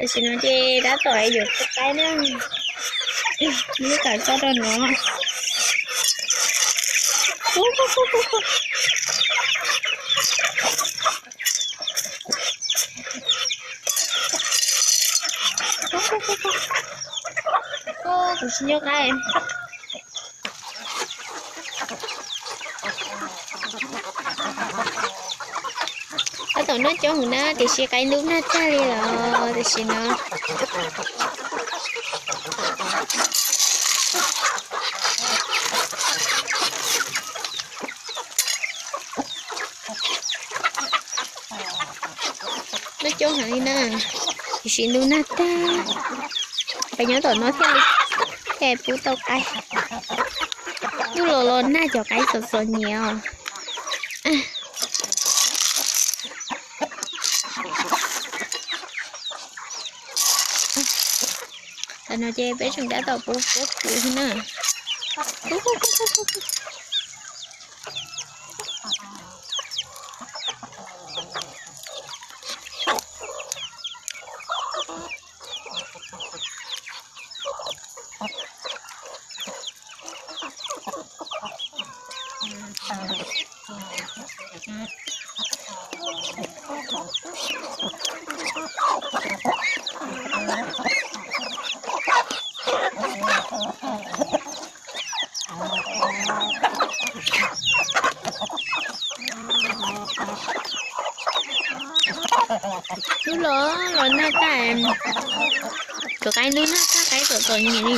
Tam sim no ces tab tom yuav pub qaib na, lub kawm txob rau no. Kuv tsis nyob qaib. Tab tom noj coob heev na, tiam sis qaib ntub nag tag li lawm tam sim no. Noj coob heev li na, tiam sis ntub nag tag. Peb nyob tom no thiaj li, thiaj pub tau qaib. Ntuj los los nag cov qaib txom txom nyem os. Tam no ces peb tseem tab tom pub pob kws thiab na. Ntuj los los nag tag, cov qaib ntub nag tag qaib txom txom nyem li.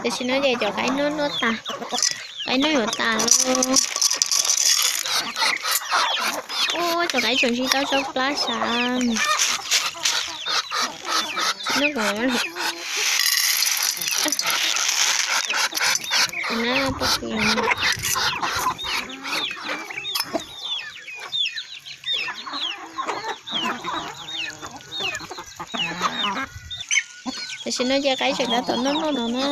Tam sim no ces cov qaib noj noj tas, qaib noj yuav tas lawm. Ua cov qaib tseem tsis tau tsau plab sav. Noj kom na, tam sim no ces qaib tseem tab tom noj noj no na.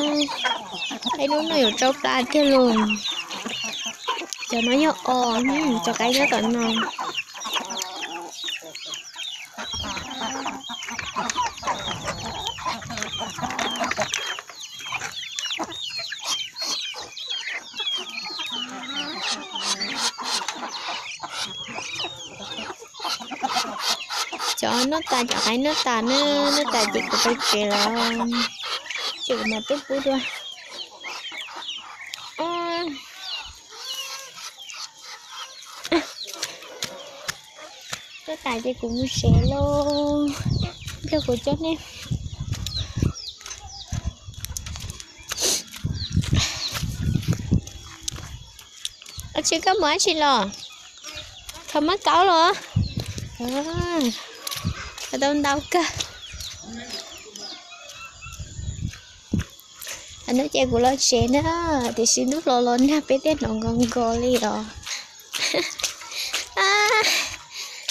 Qaib noj noj yuav tsau plab tiag lauj. Cov no yog os, cov qaib nyob tom no. Cov noj tas, cov qaib noj tas na, noj tas ces kuv pais tsev lawm. Ces kuv mam tuaj pub dua. Noj tas ces kuv mus tsev lauj. Nrog kuv coj nej. Ua tsi koj mus dab tsi los? Khav mab kaub los? Khav tau ntau kawg. Hnub ces kuv los tsev na, tiam sis ntuj los los nag peb thiaj hnov nkos nkos li os.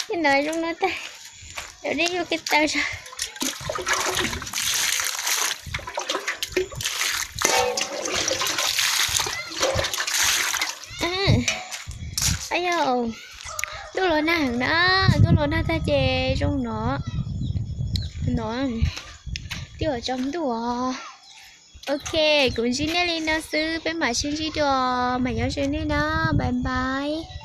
Tej no zoo no tag, cov dej yuav kiag taw tso. Yog ntuj los nag heev na, ntuj los nag tag ces zoo no, no twb yuav tsaus ntuj os. Ok, kuv ntsib nej li no xwb, peb mam sib ntsib dua, mas nyob zoo nej na, bye bye.